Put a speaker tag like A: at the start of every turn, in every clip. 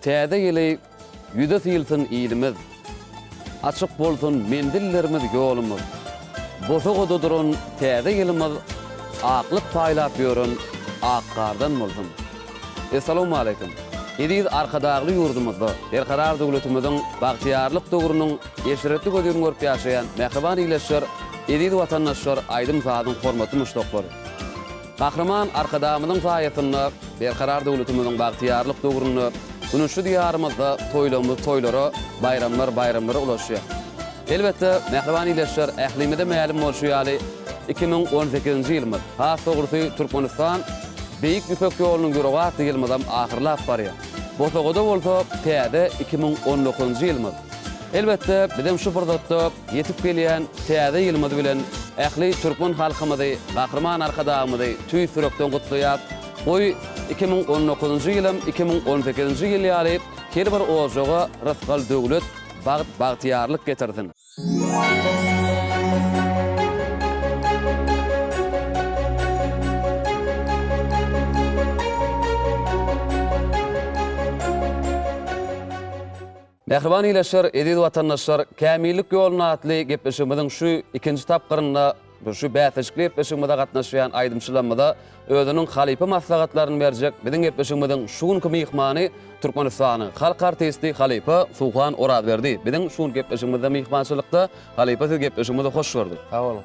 A: Täze ýyly ýüze sylsyn ilimiz, Açyk bolsun menzillerimiz, ýolumyz. Bosagada duran täze ýylymyz Aklyk paýlap ýören ak gardan bolsun. Essalawmaleýkim! Eziz Arkadagly ýurdumyzda Berkarar döwletimiziň bagtyýarlyk döwrüniň eşretli gözüni görüp ýaşaýan mähriban ildeşler, eziz watandaşlar, aýdym-sazyň hormatly muşdaklary! Gahryman Arkadagymyzyň saýasynda Berkarar döwletimiziň bagtyýarlyk döwründe güneşli Diýarymyzda toýlarymyz toýlara, baýramlar baýramlara ulaşýar. Elbetde, mähriban ildeşler, ählimize mälim bolşy ýaly, 2018-nji ýylymyz, has dogrusy, Türkmenistan, Beýik Ýüpek ýolunyň ýüregi atly ýylymyzam ahyrlap barýar. Bosagada bolsa täze 2019-njy ýylymyz. Elbetde, bizem şu pursatda ýetip gelýän Täze ýylymyz bilen ähli türkmen halkymyzy, Gahryman Arkadagymyzy tüýs ýürekden gutlaýas. Goý, 2019-njy ýylam 2018-nji ýyl ýaly her bir ojaga rysgal-döwlet, bagt, bagtyýarlyk getirsin! Mähriban ildeşler, eziz watandaşlar, Kämillik ýolunda atly gepleşigimiziň şu ikinji tapgyrynda şu bäsleşikli gepleşigimize gatnaşýan aýdymçylarymyza özüniň halypa maslahatlaryny berjek biziň gepleşigimiziň şu günki myhmany Türkmenistanyň halk artisti halypa Suhan Orazberdi. Biziň şu günki gepleşigimizde myhmançylykda. Halypa siz gepleşigimize hoş gördük.
B: Sag boluň.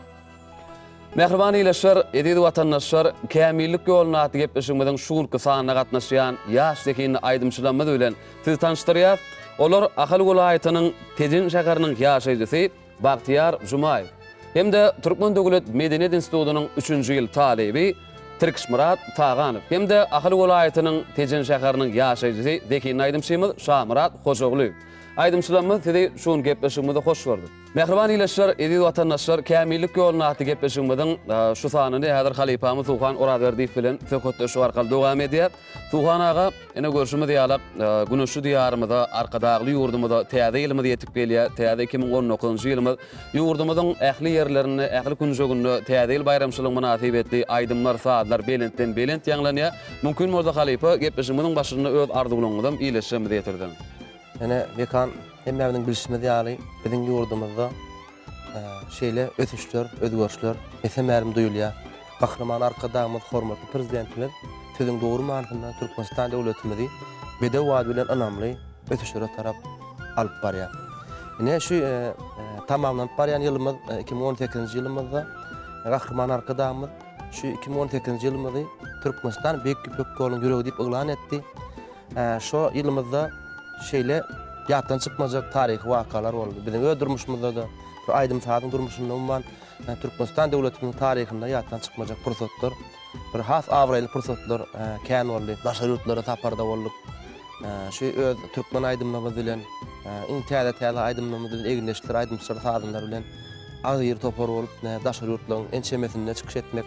A: Mähriban ildeşler, eziz watandaşlar, Kämillik ýolunda atly gepleşigimiziň şu günki sanyna gatnaşýan ýaş zehinli aýdymçylarymyz bilen sizi tanyşdyrýas. Olar Ahal welaýatynyň Tejen şäheriniň ýaşaýjysy Bagtyýar Jumaýew hem-de Türkmen döwlet medeniýet institutynyň üçünji ýyl talyby Tirkişmyrat Taganow hem-de Ahal welaýatynyň Tejen şäheriniň ýaşaýjysy zehinli aýdymçymyz Şamyrat Hojagulyýew. Aýdymçylarymyz sizi şu gün gepleşigimizde hoş gördük. Mähriban ildeşler, eziz watandaşlar, Kämillik ýolunda atly gepleşigimiziň şu sanyny häzir halypamyz Suhan Orazberdiýew bilen söhbetdeşlik arkaly dowam edýär. Suhan aga, ine görşümiz ýaly, güneşli Diýarymyza, Arkadagly ýurdumyza täze ýylymyz ýetip gelýär, täze 2019-njy ýylymyz. Ýurdumyzyň ähli ýerlerinde, ähli künjeginde Täze ýyl baýramçylygy mynasybetli aýdymlar, sazlar belentden-belent ýaňlanýar. Mümkin bolsa halypa, gepleşigimiziň başynda öz arzuwlaryňyzam ildeşlerimize ýetirseň.
B: Ine, Mekan, hemmämiziň bilşimiz ýaly, biziň ýurdumyzda şeýle ösüşler, özgerişler mese-mälim duýulýar. Gahryman Arkadagymyz, hormatly Prezidentimiz sözüň dogry manysynda Türkmenistan döwletimizi bedew bady bilen ynamly ösüşlere tarap alyp barýar. Ine, şu tamamlanyp barýan ýylymyz, 2018-nji ýylymyzda Gahryman Arkadagymyz şu 2018-nji ýylymyzy Türkmenistan Beýik Ýüpek ýolunyň ýüregi diýip yglan etdi. Şo ýylymyzda şeýle ýatdan çykmajak taryhy wakalar boldy. Biziň öz durmuşymyzda-da, bir aýdym-sazyň durmuşynda umuman Türkmenistan döwletimiziň taryhynda ýatdan çykmajak pursatlar, bir has abraýly pursatlar kän boldy. Daşary ýurtlara saparda bolduk. Şu öz türkmen aýdymlarymyz bilen, iň täze-täze aýdymlarymyz bilen, egindeşler, aýdymçylar, sazandar bilen agzybir topar bolup, daşary ýurtlaryň ençemesinde çykyş etmek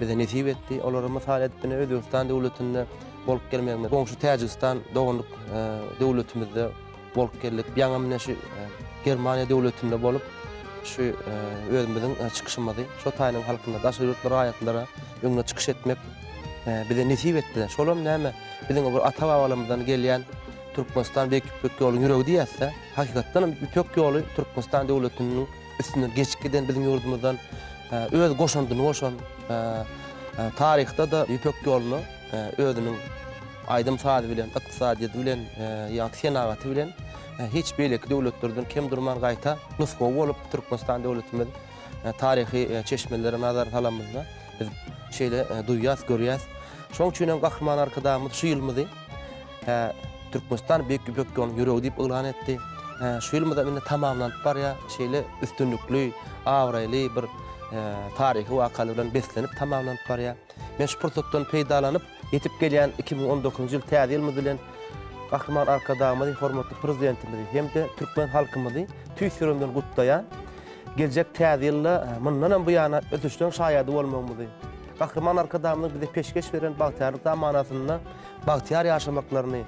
B: bize nesip etdi. Olara mysal edip, ine, Özbegistan döwletinde bolup gelmegimiz, goňşy Täjigistan doganlyk döwletimizde bolup geldik. Ýaňam ine şu Germaniýa döwletinde bolup, şu özümiziň çykyşymyzy şo taýynyň halkyna, daşary ýurtly raýatlara öňünde çykyş etmek bize nesip etdi. Şolam näme, biziň bir ata-babalarymyzdan gelýän Türkmenistan Beýik Ýüpek ýolunyň ýüregi diýýäs-dä. Hakykatdan hem Ýüpek ýoly Türkmenistan döwletiniň üstünden geçip giden biziň ýurdumyzdan öz goşandyny goşan, taryhda-da Ýüpek ýoluna özüniň aýdym-sazy bilen, ykdysadyýeti bilen, ýagny senagaty bilen hiç beýleki döwletlerden kem durman gaýta nusgawy bolup Türkmenistan döwletimiz taryhy çeşmelere nazar salamyzda biz şeýle duýýas, görýäs. Şonuň üçin hem Gahryman Arkadagymyz şu ýylymyzy Türkmenistan Beýik Ýüpek ýolunyň ýüregi diýip yglan etdi. Şu ýylymyzam indi tamamlanyp barýar. Şeýle üstünlikli, abraýly bir taryhy wakalar bilen beslenip tamamlanyp barýar. Men şu pursatdan peýdalanyp, ýetip gelýän 2019-njy ýyl Täze ýylymyz bilen Gahryman Arkadagymyzy, hormatly Prezidentimizi hem-de türkmen halkymyzy tüýs ýüregimden gutlaýan. Geljek Täze ýylda mundanam buýana ösüşleň şaýady bolmagymyzy, Gahryman Arkadagymyzyň bize peşgeş beren bagtyýarlyk zamanasynda bagtyýar ýaşamaklaryny,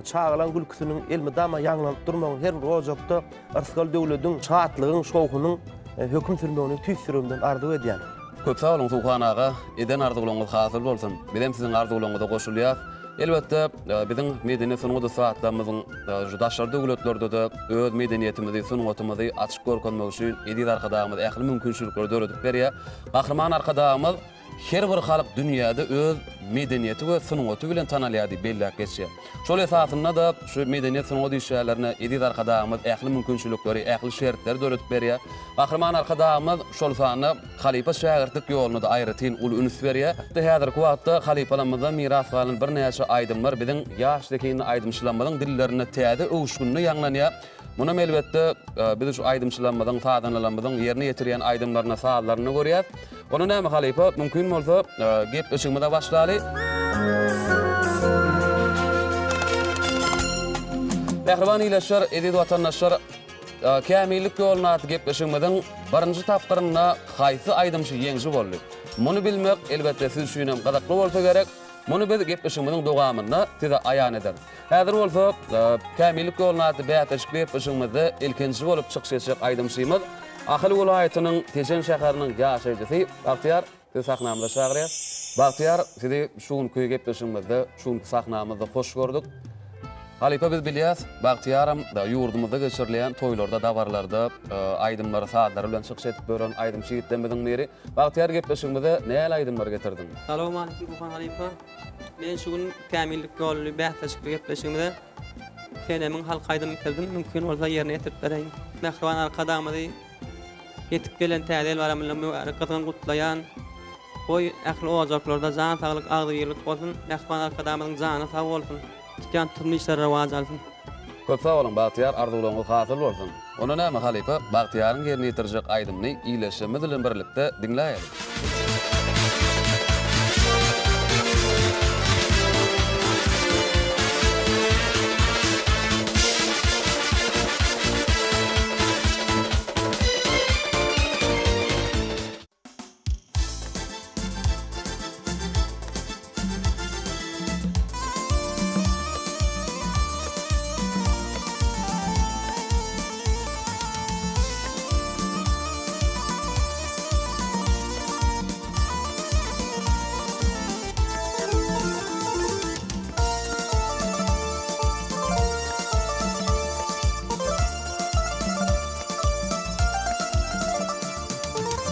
B: çagalaň gülküsiniň elmydama ýaňlanyp durmagyny, her bir ojakda yrsgal-döwlediň, şatlygyň, şowhunyň höküm sürmegini tüýs ýüregimden arzuw edýän.
A: Köp sag boluň Suhan aga, eden arzuwlaryňyz hasyl bolsun. Bizem siziň arzuwlaryňyza goşulýas. Elbetde, biziň medeniýet-sungat ussatlarymyzyň şu daşary döwletlerde-de öz medeniýetimizi, sungatymyzy açyp görkezmek üçin eziz Arkadagymyz ähli mümkinçilikleri döredip berýär. Gahryman Arkadagymyz Her bir halk dünýäde öz medeniýeti we sungaty bilen tanalýar diýip belläp geçýär. Şol esasynda-da şu medeniýet-sungat işgärlerine eziz Arkadagymyz ähli mümkinçilikleri, ähli şertleri döredip berýär. Gahryman Arkadagymyz şol sanda halypa-şägirtlik ýoluna-da aýratyn uly üns berýär. Häzirki wagtda halypalarymyzdan miras galan birnäçe aýdymlar biziň ýaş zehinli aýdymçylarymyzyň dillerinde täze öwüşginde ýaňlanýar. Munam elbetde, biz şu aýdymçylarymyzyň, sazandalarymyzyň ýerine ýetirýän aýdymlarynda, sazlarynda görýäs. Onda näme halypa, mümkin bolsa, gepleşigimize başlaly. Mähriban ildeşler, eziz watandaşlar, Kämillik ýoluna atly gepleşigimiziň birinji tapgyrynda haýsy aýdymçy ýeňiji boldy? Muny bilmek, elbetde, siz üçin hem gyzykly bolsa gerek. Muny biz gepleşigimiziň dowamynda size aýan ederis. Häzir bolsa Kämillik ýoluna atly bäsleşikli gepleşigimizde ilkinji bolup çykyş etjek aýdymçymyz Ahal welaýatynyň Tejen şäheriniň ýaşaýjysy Bagtyýar sizi sahnamyza çagyrýas. Bagtyýar sizi şu günki gepleşigimizde, şu günki sahnamyzda hoş gördük. Halypa biz bilýäs, Bagtyýaram ýurdumyzda geçirilýän toýlarda, dabaralarda aýdymlary, sazlary bilen çykyş edip ýören aýdymçy ýigitlerimiziň biri. Bagtyýar gepleşigimize nähili aýdymlary getirdiň?
C: Salowmaleýkim Gurban halypa. Men şu gün Kämillik ýoly bäsleşikli gepleşigimize Senemiň halk aýdymyny getirdim. Mümkin bolsa ýerine ýetirip bereýin. Mähriban Arkadagymyzy ýetip gelen Täze ýyl baýramy bilen mübärek gyzgyn gutlaýan. Goý, ähli ojaklarda jan saglyk, agzybirlik bolsun. Mähriban Arkadagymyzyň jany sag bolsun. Tutýan tutumly işleri rowaç alsyn.
A: Köp sag boluň Bagtyýar arzuwlaryňyz hasyl bolsun. Onda näme halypa Bagtyýaryň ýerine ýetirjek aýdymyny ildeşlerimiz bilen birlikde diňläýeliň.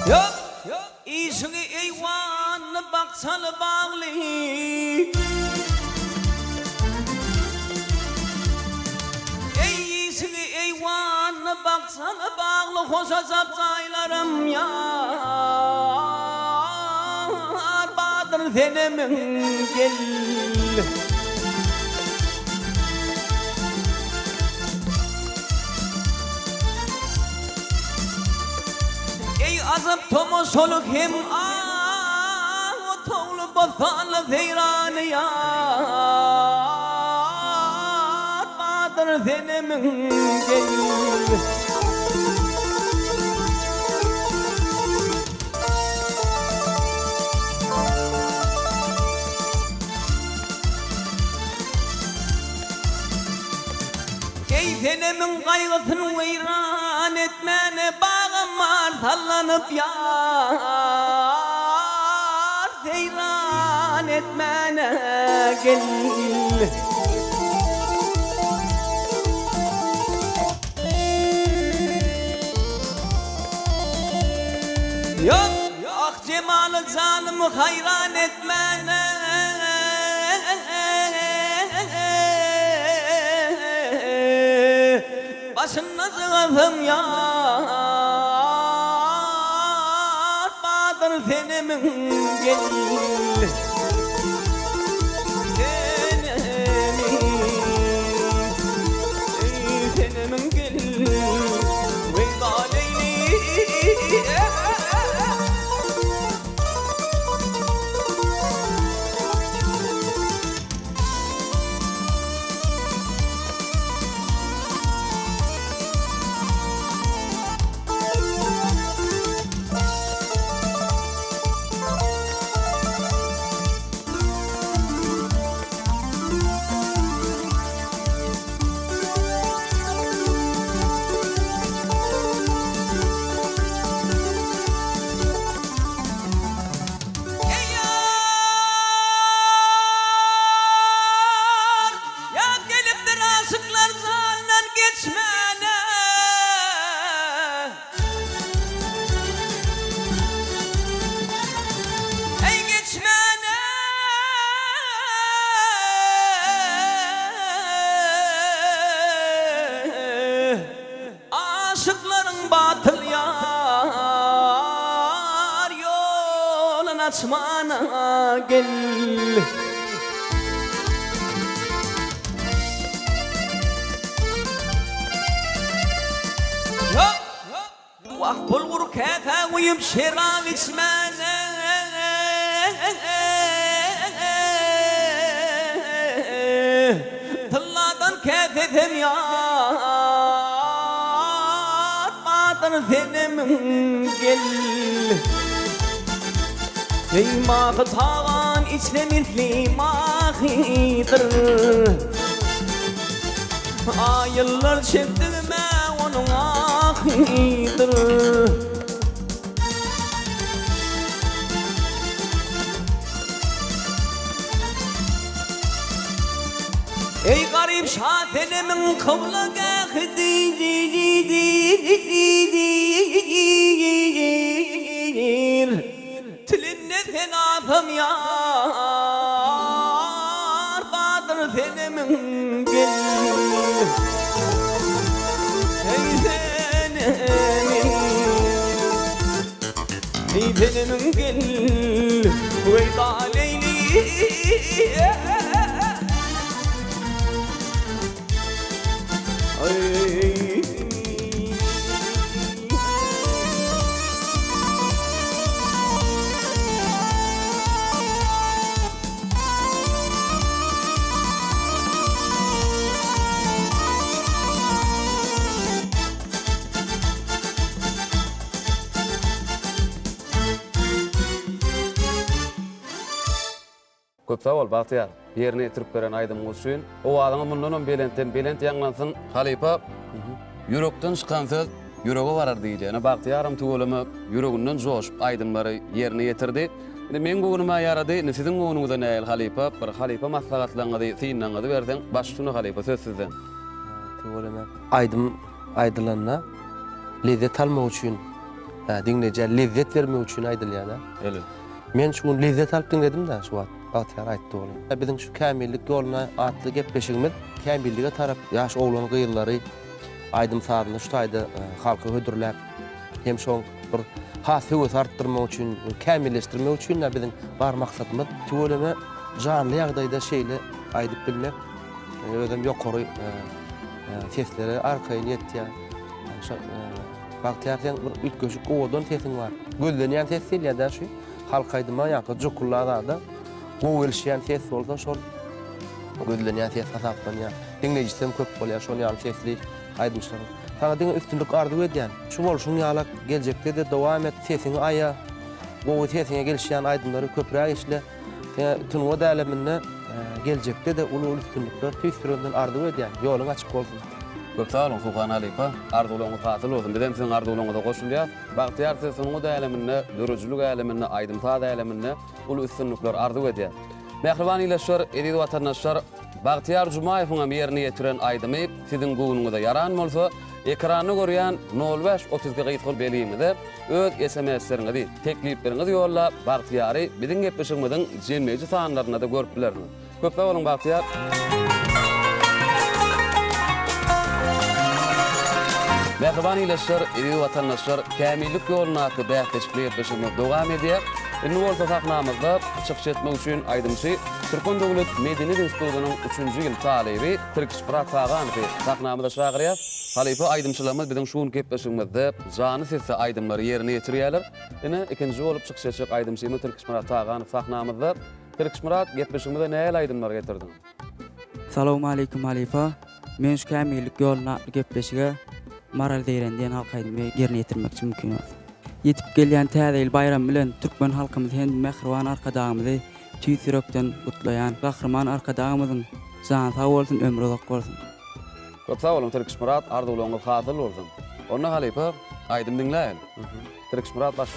D: Ýok, işigi eýwanly, bakjaly, bagly. Eý, işigi eýwanly, bakjaly, bagly, hoşajap jaýlarym ýar bardyr senemiň gel. Eý ajap tomaşalyk hem ak otagly bossanly seýrany ýar bardyr senemiň gel. Eý senemiň gaýgysyn weýran etmäne bagam bar sallanyp ýar seýran etmäne gel. Ýok ah jemaly janymy haýran etmäne. Başynda jygasym ýar bardyr senemiň gel. Senemiň, eý senemiň gel. Weýda leýli. gaçmana gel. Wah bulgur käsä guýup şerap içmäne. Tylladan käsesem ýar badyr senemiň gel. Eý mahy tagan içre misli mahydyr. Aýyllar çekdigime onuň ahydyr. Eý garyp şa senemiň kyblagähi dir. Tilinde senasam ýar badyr senemiň gel. Eý senemiň. Eý senemiň gel. Weýda leýli.
A: Köp sag bol Bagtyýar, ýerine ýetirip beren aýdymyň üçin. Owazyňyz mundanam belentden belent ýaňlansyn. Halypa, ýürekden çykan söz ýürege barar diýilýär. Ine Bagtyýaram tüweleme ýüreginden joşup aýdymlary ýerine ýetirdi. Indi meň göwnüm-ä ýarady, indi siziň göwnüňize nähili halypa? Bir halypa maslahatlaryňyzy, synlaryňyzy berseň, baş üstüne halypa, söz sizden.
B: Tüweleme. Aýdym aýdylanda lezzet almak üçin, diňleýjä lezzet bermek üçin aýdylýar-da.
A: Elbetde.
B: Men şu gün lezzet alyp diňledim-dä şu wagt Bagtyýar aýtdy ony. Biziň şu Kämillik ýoluna atly gepleşigimiz kämillige tarap ýaş oglan-gyzlary aýdym-sazyny şu taýda halka hödürläp hem şoň bir has höwesi artdyrmak üçin, kämilleşdirmek üçin-dä biziň bar maksadymyz. Tüweleme janly ýagdaýda şeýle aýdyp bilmek özem ýokary seslere arkaýyn ýetýär. Bagtyýar seň bir üýtgeşik owadan sesiň bar. Gözlenýän ses diýilýär-dä şu. Halk aýdyma ýa-da jokulla zada gowy gelişýän ses bolsa şol gözlenýän ses hasaplanýar. Diňleýjisem köp bolýar şol ýaly sesli aýdymçylaryň. Saňa diňe üstünlik arzuw edýän. Şu bolşuň ýalak geljekde-de dowam et sesiňi aýa. Gowy sesiňe gelişýän aýdymlary köpräk işle. Saňa sungat äleminde geljekde-de uly-uly üstünlikler tüýs ýüregimden arzuw edýän. Ýoluň açyk bolsun.
A: Köp sag boluň Suhan halypa. Arzuwlaryňyz hasyl bolsun. Bizem siziň arzuwlaryňyza goşulýas. Bagtyýar size sungat äleminde, döredijilik äleminde, aýdym-saz äleminde uly üstünlikler arzuw edýäs. Mähriban ildeşler, eziz watandaşlar, Bagtyýar Jumaýewiň hem ýerine ýetiren aýdymy siziň göwnüňize ýaran bolsa, ekranda görýän nol bäş 32 gysga belgiňize öz SMS-leriňizi, teklipleriňizi ýollap, Bagtyýary biziň gepleşigimiziň jemleýji sanlarynda-da görüp bilersiňiz. Köp sag boluň Bagtyýar! Mähriban ildeşler, eziz watandaşlar, Kämillik ýolundaky bäsleşikli gepleşigimiz dowam edýär. Indi bolsa sahnamyzda çykyş etmek üçin aýdymçy, Türkmen döwlet medeniýet institutynyň üçünji ýyl talyby Tirkişmyrat Taganowy sahnamyza çagyrýas. Halypa aýdymçylarymyz biziň şu günki gepleşigimizde janly sesde aýdymlary ýerine ýetirýärler. Ine, ikinji bolup çykyş etjek aýdymçymyz Tirkişmyrat Taganow sahnamyzda. Tirkişmyrat, gepleşigimize nähili aýdymlar getirdiň?
C: Salowmaleýkim halypa. Men şu Kämillik ýolunda atly gepleşige Maral Zeýren diýen halk aýdymy ýerine ýetirmekçi mümkin bolsa. Ýetip gelýän Täze ýyl baýramy bilen türkmen halkymyzy hem mähriban Arkadagymyzy tüýs ýürekden gutlaýan. Gahryman Arkadagymyzyň jany sag bolsun, ömri uzak bolsun.
A: Köp sag boluň Tirkişmyrat arzuwlaryňyz hasyl bolsun. Onda halypa aýdym diňläýeli. Tirkişmyrat baş.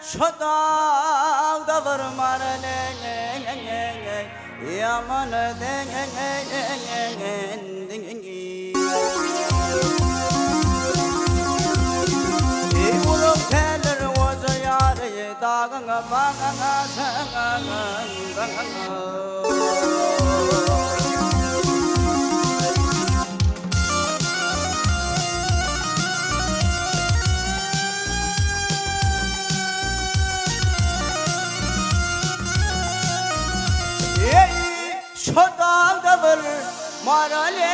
D: Şo dagda bir maraleý Ýaman Eý ulug tälir goja ýary Dagyň Eý, şo dagda bir maral eý,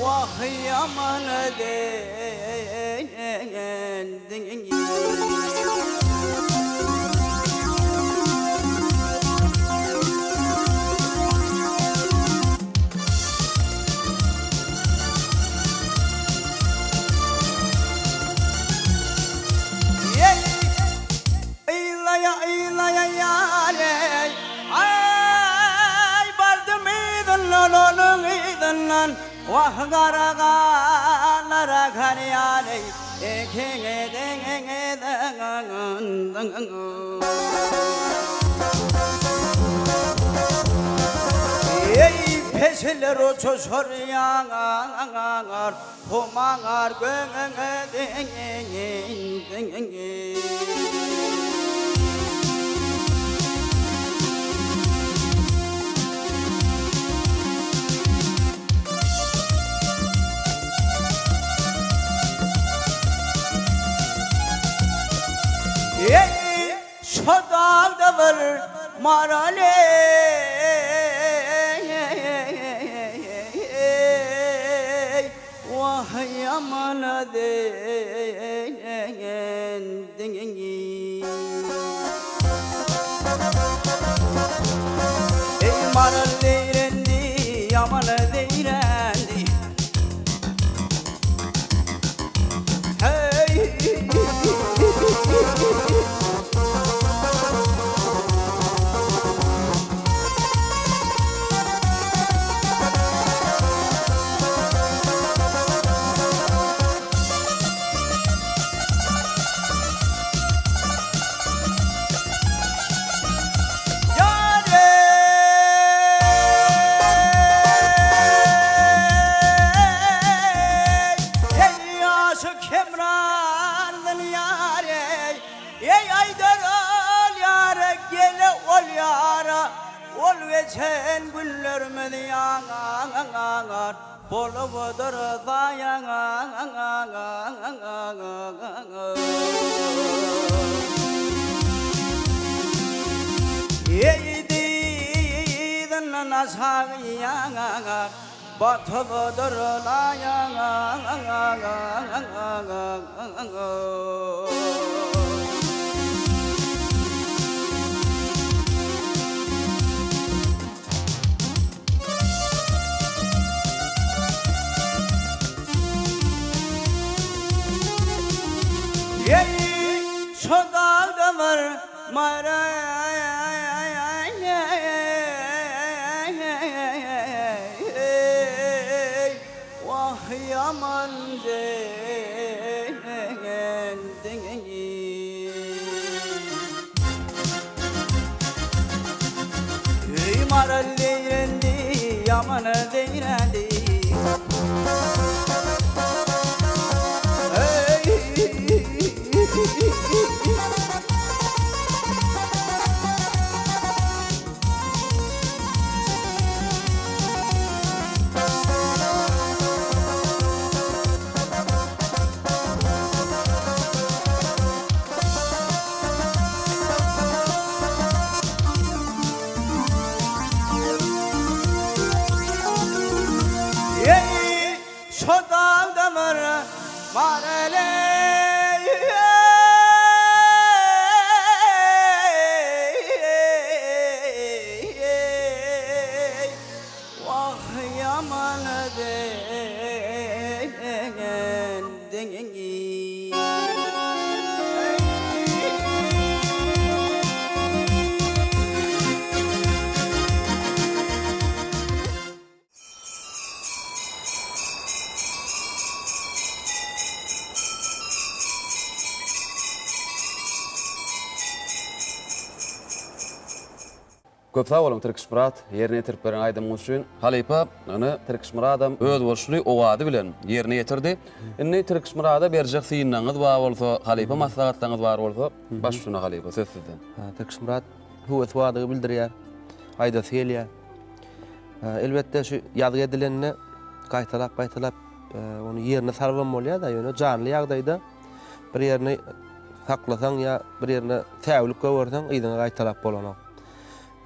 D: Wah, ýaman deňiň. Wah gara ganlara garýaly Eý peşeler uçuşar ýaňar Humaňar Eý, şo dagda bir maral eý, Wah, ýaman deňiň. Eý, maral zeýrendi, ýaman zeýrendi. Heý! Ol geçen günlerimiz ýaňaňaňar Bolup-dur zaýaňaňaňaňaň. Eý dyzyndan aşak ýaňaňar Batyp-dur laýaňaňaňaňaňaň. Eý, şo dagda bir maraý, Wah, ýaman Eý maral zeýrendi, ýaman zeýrendi. Eý, şo dagda bir bar-eleý. Wah, ýaman deňeňi.
A: Köp sag boluň Tirkişmyrat, ýerine ýetirip beren aýdymyňyz üçin. Halypa ony Tirkişmyradam özboluşly owazy bilen ýerine ýetirdi. Indi Tirkişmyrada berjek synlaryňyz bar bolsa, halypa maslahatlaryňyz bar bolsa, baş üstüne halypa, söz sizden.
B: Tirkişmyrat höwesi bardygy bildirýär, aýdasy gelýär. Elbetde şu ýazgy edilende gaýtalap-gaýtalap ony ýerine salybam bolýar-da, ýöne janly ýagdaýda bir ýerini saklasaň ýa bir ýerine säwlik goýberseň yzyňa gaýtalap bolanok.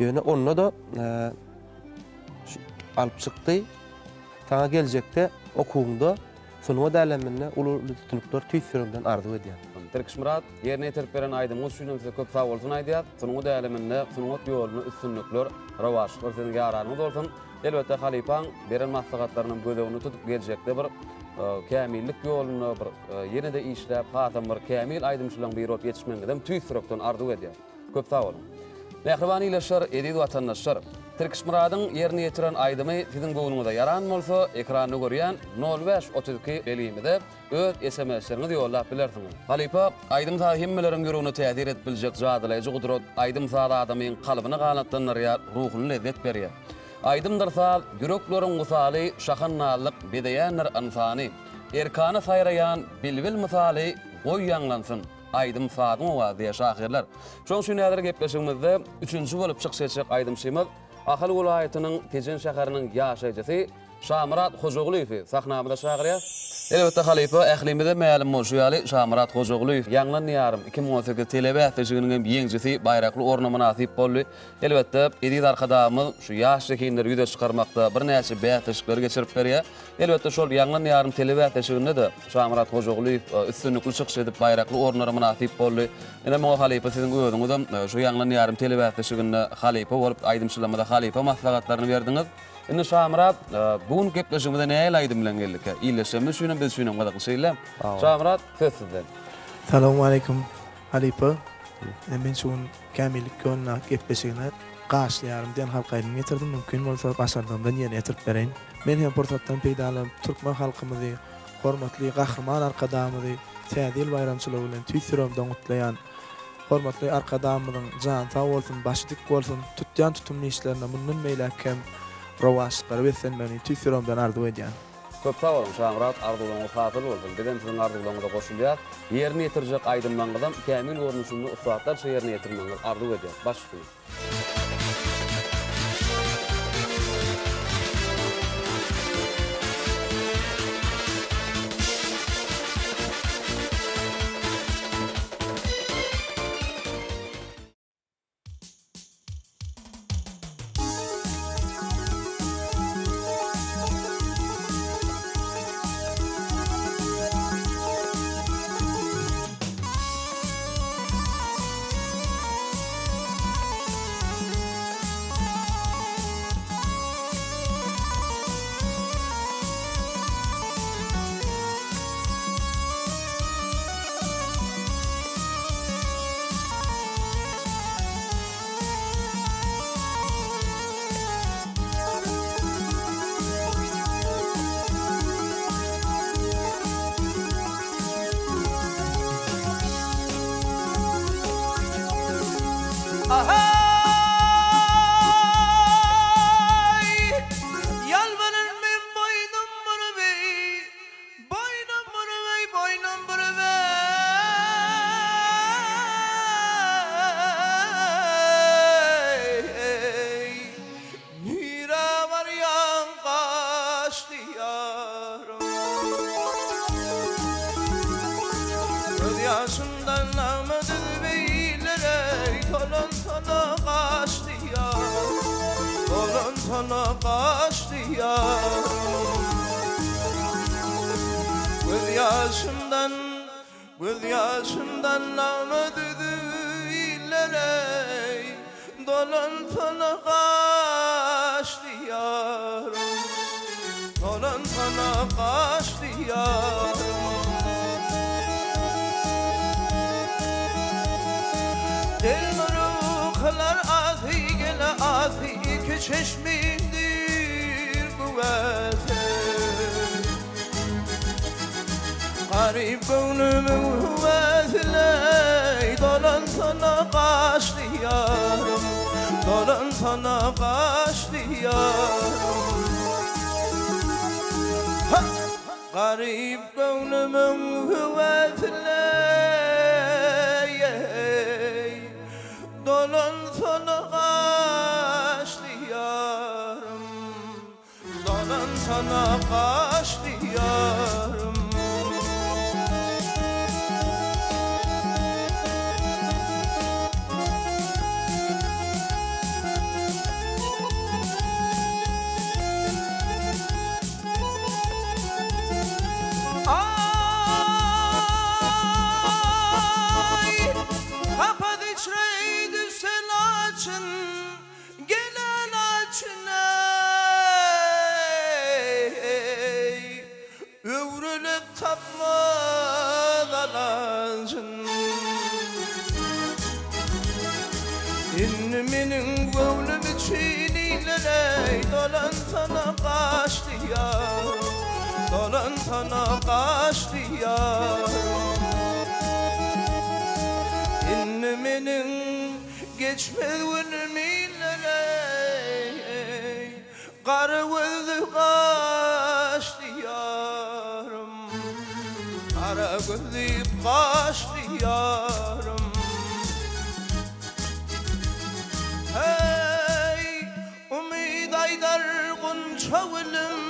B: Ýöne onda-da alyp çykdy. Saňa geljekde okuwyňda sungat äleminde uly-uly üstünlikler tüýs ýüregimden arzuw edýän.
A: Tirkişmyrat, ýerine ýetirip beren aýdymyňyz üçinem size köp sagbolsun aýdýas. Sungat äleminde, sungat ýolunda üstünlikler, rowaçlyklar siziň ýaranyňyz bolsun. Elbetde halypaň beren maslahatlarynam göz öňünde tutup geljekde bir kämillik ýolunda bir ýene-de işläp hasam bir kämil aýdymçylaryň biri bolup ýetişmegiňizem tüýs ýürekden arzuw edýän. Köp sag boluň. Mähriban ildeşler, eziz watandaşlar! Tirkişmyradyň ýerine ýetiren aýdymy siziň göwnüňize ýaran bolsa, ekranda görýän nol bäş 32 belgimize öz sms-leriňizi ýollap bilersiňiz. Halypa, aýdym-saz hemmeleriň ýüregine täsir edip biljek jadylaýjy gudrat, aýdym-saz adamyň kalbyny ganatlandyrýar, ruhuny lezzet berýär. Aýdymdyr saz, ýürekleriň wysaly, şahandazlyk bezeýändir ynsany. Erkana saýraýan bilbil mysaly, goý ýaňlansyn, aýdym-sazyň owazy diýýär şahyrlar. Şonuň üçin häzir gepleşigimizde üçünji bolup çykyş etjek aýdymçymyz Ahal welaýatynyň Tejen şäheriniň ýaşaýjysy Şamyrat Hojagulyýewi sahnamyza çagyrýas. Elbetde halypa ählimize mälim bolşy ýaly Şamyrat Hojagulyýew Ýaňlan diýarym 2018 telebäsleşiginiň hem ýeňjisi baýrakly orna mynasyp boldy. Elbetde eziz Arkadagymyz şu ýaş zehinleri ýüze çykarmakda birnäçe bäsleşikleri geçirip berýär. Elbetde şol Ýaňlan diýarym telebäsleşiginde-de Şamyrat Hojagulyýew üstünlikli çykyş edip baýrakly orunlara mynasyp boldy. Ine muňa halypa siziň özüňizem şu Ýaňlan diýarym telebäsleşiginde halypa bolup aýdymçylarymyza halypa maslahatlaryny berdiňiz. Indi Şamyrat, bu günki gepleşigimize nähili aýdym bilen geldikä? Ildeşlerimiz üçinem, biz üçinem gyzykly şeýle. Şamyrat, söz sizde.
E: Salowmaleýkim halypa. Men şu gün Kämillik ýolundaky gepleşigine Gaşly ýarym diýen halk aýdymyny getirdim. Mümkin bolsa başardygymdan ýerine ýetirip bereýin. Men hem pursatdan peýdalanyp türkmen halkymyzy, hormatly Gahryman Arkadagymyzy Täze ýyl baýramçylygy bilen tüýs ýüregimden gutlaýan. Hormatly Arkadagymyzyň jany sag bolsun, başy dik bolsun, tutýan tutumly işlerinde mundan beýläk hem rowaçlyklara beslenmegini tüýs ýüregimden arzuw edýän.
A: Köp sag boluň Şamyrat arzuwlaryňyz hasyl bolsun bizem siziň arzuwlaryňyza goşulýas ýerine ýetirjek aýdymlaryňyzam kämil görnüşinde ussatlarça ýerine ýetirmegiňizi arzuw edýäs baş üstüne.
D: Ahaý! Ýalbaryn men boýnum bürübeý, Boýnum bürübeý, boýnum bürübeý. Nirä barýaň gaçdy ýarym. Göz ýaşymdan nagma düzüp eýlereý, Tolansana gaçdy ýarym, Tolansana gaçdy ýarym. Göz ýaşymdan Göz ýaşymdan nagma düzüp illereý, Dolansana gaçdy ýarym, Dolansana gaçdy ýarym. Delmurup kylar asy gele asy, Iki çeşmimdir güwäsi. Garyp göwnümiň höwesileý, Dolansana gaçdy ýarym. Dolansana gaçdy ýarym Ha! Garyp göwnümiň höwesine Dolansana gaçdy ýarym Dolansana gaçdy ýarym. Aý, kapas içre düşen laçyn. Gelen açyna eý, Öwrülip tapmaz alajyn. Indi meniň göwnüm üçin illereý, Dolansana gaçdy ýarym, Dolansana gaçdy ýarym. Indi meniň Geçmez günüm illere eý, Gara gözli gaşly ýarym, Gara gözli gaşly ýarym. Heý, umyt aýdar gunça gülüm,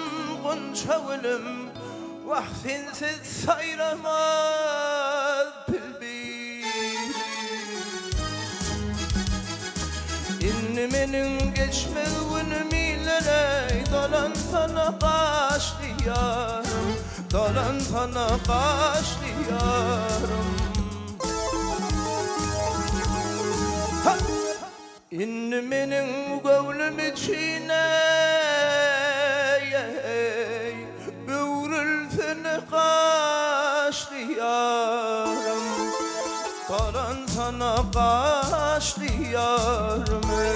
D: gunça gülüm, Wah, sensiz saýramaz bilbil. Indi meniň geçmez günüm illere, Dolansana gaçdy ýarym, Dolansana gaçdy ýarym. Ha! Indi meniň göwnüm üçin eý, Öwrülsene gaşly ýarym, Dolansana gaşly ýarym eý.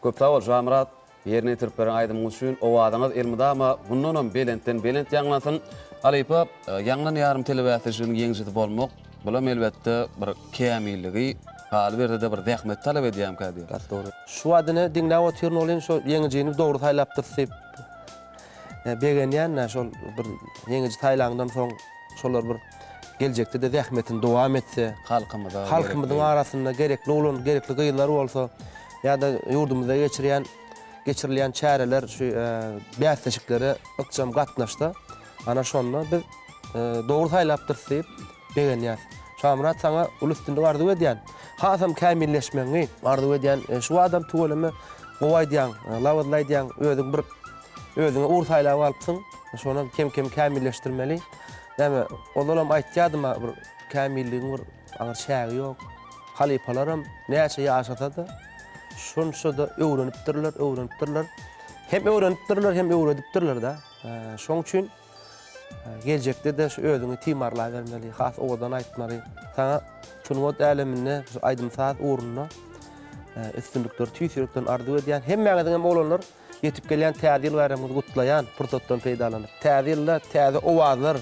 A: Köp sag bol Şamyrat, ýerine ýetirip beren aýdymyň üçin. Owazyňyz elmydama mundanam belentden belent ýaňlansyn. Halypa, Ýaňlan ýarym telebäsleşiginiň ýeňijisi bolmak, bulam elbetde bir kämilligi, galyberse-de bir zähmeti talap edýärmikä diýýän.
B: Gaty dogry. Şu wagt ine diňläp otyryn welin şo ýeňijini dogry saýlapdyrys diýip Begenýän-dä şol bir ýeňiji saýlandan soň şolar bir geljekde-de zähmetini dowam etse,
A: Halkymyza
B: halkymyzyň arasynda gerekli oglan, gerekli gyzlar bolsa ýa-da ýurdumyzda geçirýän geçirilýän çäreler şu bäsleşiklere ykjam gatnaşsa, ana şonda biz dogry saýlapdyrys diýip begenýäs. Şamyrat saňa uly üstünlik arzuw edýän. Hasam kämilleşmegiňi arzuw edýän. Şu adam tüweleme gowy aýdýaň, labyzly aýdýaň, özüň bir Özüňe ugur saýlap alypsyň, şonam kem-kem kämilleşdirmeli. Näme, ozalam aýtýadym-a, bir kämilligiň bir aňyr çägi ýok. Halypalaram näçe ýaşasa-da, şonça-da öwrenipdirler, öwrenipdirler. Hem öwrenipdirler, hem öwredipdirler-de. Şoň üçin geljekde-de şu özüňi timarlabermeli, has owadan aýtmaly. Saňa sungat äleminde, şu aýdym-saz ugrunda üstünlikleri tüýs ýürekden arzuw edýän. Hemmäňiziňem oglanlar Ýetip gelýän Täze ýyl baýramyňyzy gutlaýan pursatdan peýdalanyp. Täze ýylda täze owazlar,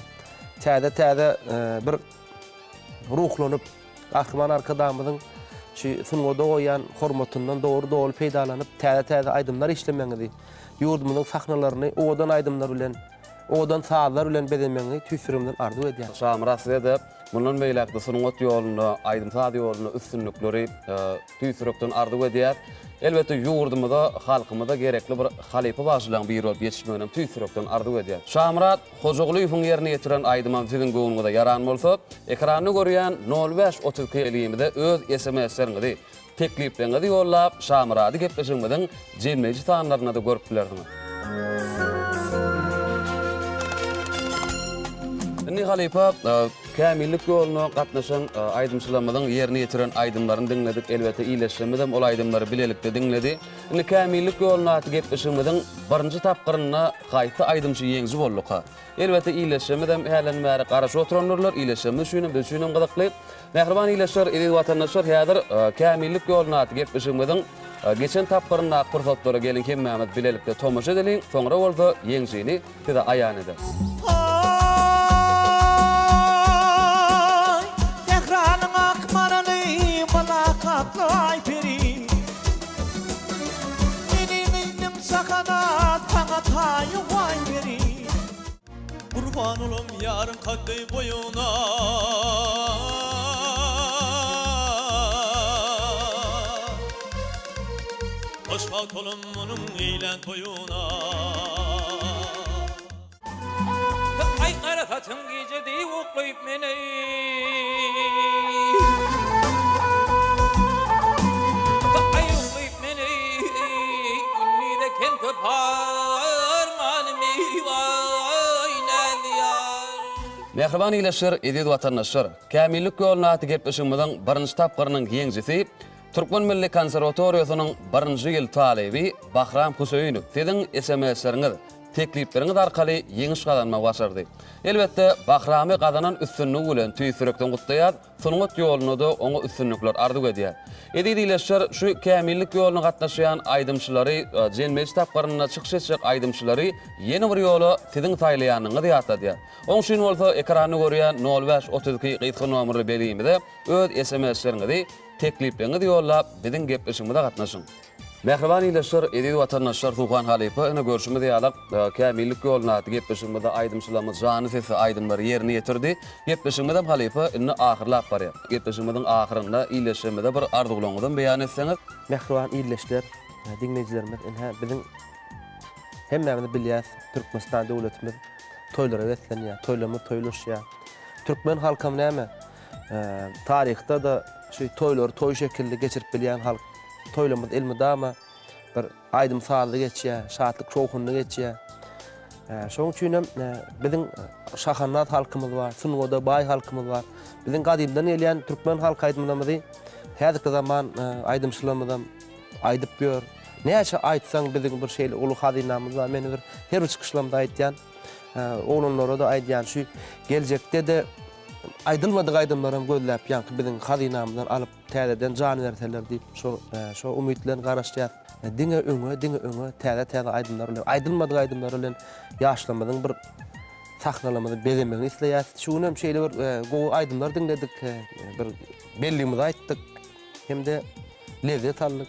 B: täze-täze bir ruhlanyp, Gahryman Arkadagymyzyň şu sungata goýýan hormatyndan dogry doly peýdalanyp, täze-täze aýdymlar işlemegiňizi, ýurdumyzyň sahnalaryny owadan aýdymlar bilen, owadan sazlar bilen bezemegiňi tüýs ýüregimden arzuw edýän.
A: Şamyrat size-de mundan beýläk-de sungat ýolunda, aýdym-saz ýolunda üstünlikleri tüýs ýürekden arzuw edýäs. Elbetde ýurdumyza, halkymyza gerekli bir halypa bagşylaryň biri bolup ýetişmeginem tüýs ýürekden arzuw edýäs. Şamyrat Hojagulyýewiň ýerine ýetiren aýdymam siziň göwnüňize ýaran bolsa, ekranda görýän nol bäş 32 belgimize öz SMS-leriňizi, Teklipleriňizi ýollap, Şamyrady gepleşigimiziň jemleýji sanlarynda-da görüp bilersiňiz. Indi halypa Kämillik ýoluna gatnaşan aýdymçylarymyzyň ýerine ýetiren aýdymlaryny diňledik. Elbetde ildeşlerimiz hem ol aýdymlary bilelikde diňledi. Indi Kämillik ýoluna atly gepleşigimiziň birinji tapgyrynda haýsy aýdymçy ýeňiji bolduka? Elbetde ildeşlerimiz hem hälden bäri garaşyp oturandyrlar. Ildeşlerimiz üçin hem, biz üçin hem gyzykly. Mähriban ildeşler, eziz watandaşlar, häzir Kämillik ýoluna atly gepleşigimiziň geçen tapgyryndaky pursatlara geliň hemmämiz bilelikde tomaşa edeliň, soňra bolsa ýeňijini size aýan ederis.
F: Aý, sähranyň ak maraly, mylakatly Aýperi. Meniň inim Şahanaz, saňa taýy Aýperi.
G: Gurban olam ýaryň kaddy boýuna. Hoşwagt olam onuň eýlän toýuna.
H: Aý gara saçyň gije deý oklaýyp meni. Aý oklaýyp meni. Gündiz eken köp harmanymy waý näzli ýar.
A: Mähriban ildeşler, eziz watandaşlar! Kämillik ýoluna atly gepleşigimiziň birinji tapgyrynyň ýeňijisi Türkmen milli konserwatoriýasynyň birinji ýyl talyby Bahram Hüseýinow siziň SMS-leriňiz, teklipleriňiz arkaly ýeňiş gazanmagy başardy. Elbetde, Bahramy gazanan üstünligi bilen tüýs ýürekden gutlaýas, sungat ýolunda-da oňa üstünlikler arzuw edýäs. Eziz ildeşler, şu kämillik ýoluna gatnaşýan aýdymçylary, jemleýji tapgyrynda çykyş etjek aýdymçylary ýene bir ýola siziň saýlaýanyňyzy ýatladýas. Oň üçin bolsa ekranda görýän nol bäş 32 gysga nomerli belgimize öz SMS-leriňizi Teklipleriňizi ýollap, biziň gepleşigimize gatnaşyň. Mähriban ildeşler, eziz watandaşlar Suhan halypa ine görşümiz ýalak Kämillik ýoluna atly gepleşigimizde aýdymçylarymyz janly sesli aýdymlary ýerine ýetirdi. Gepleşigimizem halypa indi ahyrlap barýar. Gepleşigimiziň ahyrynda ildeşlerimize bir arzuwlaryňyzam beýan etseňiz.
B: Mähriban ildeşler, diňleýjilerimiz ine biziň hemmämiz bilýäs Türkmenistan döwletimiz toýlara beslenýär, toýlarymyz toýlaşýar. Türkmen halkam näme Taryhda-da şu toýlary toý şekilli geçirip bilýän halk. Toýlarymyz elmydama bir aýdym-sazly geçýär, şatlyk-şowhunly geçýär. Şonuň üçin hem biziň şahandaz halkymyz bar, sungata baý halkymyz bar. Biziň gadymdan gelýän türkmen halk aýdymlarymyzy häzirki zaman aýdymçylarymyzam aýdyp ýör. Näçe aýtsaň biziň bir şeýle uly hazynamyz bar. Men bir her bir çykyşlarymda aýdýan, oglanlara-da aýdýan şu geljekde-de Aýdylmadyk aýdymlaram gözläp ýaňky biziň hazynamyzdan alyp täzeden jan berseler diýip şo şo umyt bilen garaşýas. Diňe öňe diňe öňe täze täze aýdymlar bilen aýdylmadyk aýdymlar bilen ýaşlarymyzyň bir sahnalarymyzy bezemegini isleýäs. Şu gün hem şeýle bir gowy aýdymlar diňledik bir belligimizi aýtdyk hem-de lezzet aldyk.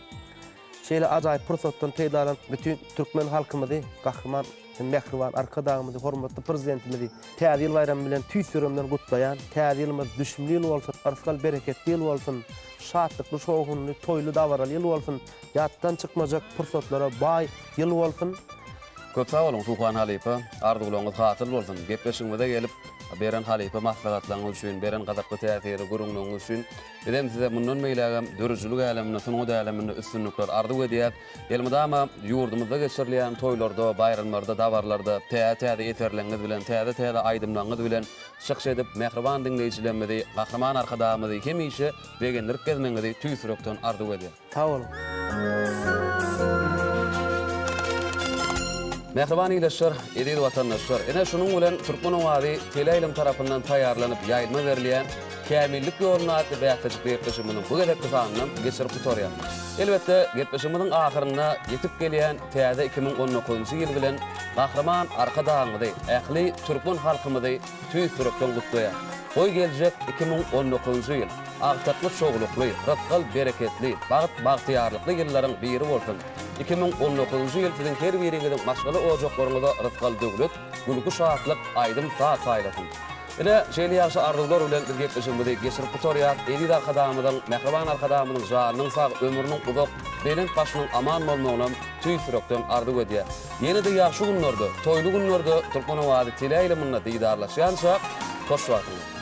B: Şeýle ajaýyp pursatdan peýdalanyp bütin türkmen halkymyzy Gahryman hem mähriban Arkadagymyzy, hormatly Prezidentimizi Täze ýyl baýramy bilen tüýs ýüregimden gutlaýan. Täze ýylymyz düşümli ýyl bolsun, yrsgal-bereketli ýyl bolsun, şatlykly, şowhunly, toýly, dabaraly ýyl bolsun, ýatdan çykmajak pursatlara baý ýyl bolsun.
A: Köp sag boluň Suhan halypa, arzuwlaryňyz hasyl bolsun. Gepleşigimize gelip, beren halypa maslahatlaryňyz üçin, beren gyzykly täsirli gürrüňleriňiz üçin bizem size mundan beýlägem döredijilik äleminde, sungat äleminde üstünlikler arzuw edýäs. Elmydama ýurdumyzda geçirilýän toýlarda, baýramlarda, dabaralarda täze-täze eserleriňiz bilen, täze-täze aýdymlaryňyz bilen çykyş edip, mähriban diňleýjilerimizi, Gahryman Arkadagymyzy hemişe begendirip gezmegiňizi tüýs ýürekden arzuw edýän.
B: Sag boluň.
A: Mähriban ildeşler, eziz watandaşlar! Ine, şunuň bilen Türkmen owazy teleýaýlym tarapyndan taýýarlanyp ýaýlyma berilýän Kämillik ýolunda atly bäsleşik gepleşigimiziň bu gezekki sanynam geçirip gutarýar. Elbetde, gepleşigimiziň ahyrynda ýetip gelýän täze 2019-njy ýyl bilen Gahryman Arkadagymyzy, ähli türkmen halkymyzy tüýs ýürekden gutlaýar. Goý geljek 2019-njy ýyl agtykly-çowlukly, rysgal-bereketli, bagt-bagtyýarlykly ýyllaryň biri bolsun! 2019-njy ýyl siziň her biriňiziň maşgala ojaklaryňyza rysgal-döwlet, gülki-şatlyk, aýdym-saz paýlasyn! Ine, şeýle ýagşy arzuwlar bilen biz gepleşigimizi geçirip gutarýas. Eziz Arkadagymyzyň, mähriban Arkadagymyzyň janynyň sag, ömrüniň uzak, belent başynyň aman bolmagynam tüýs ýürekden arzuw edýäs. Ýene-de ýagşy günlerde, toýly günlerde Türkmen owazy teleýaýlymynda didarlaşýança, hoş wagtyňyz!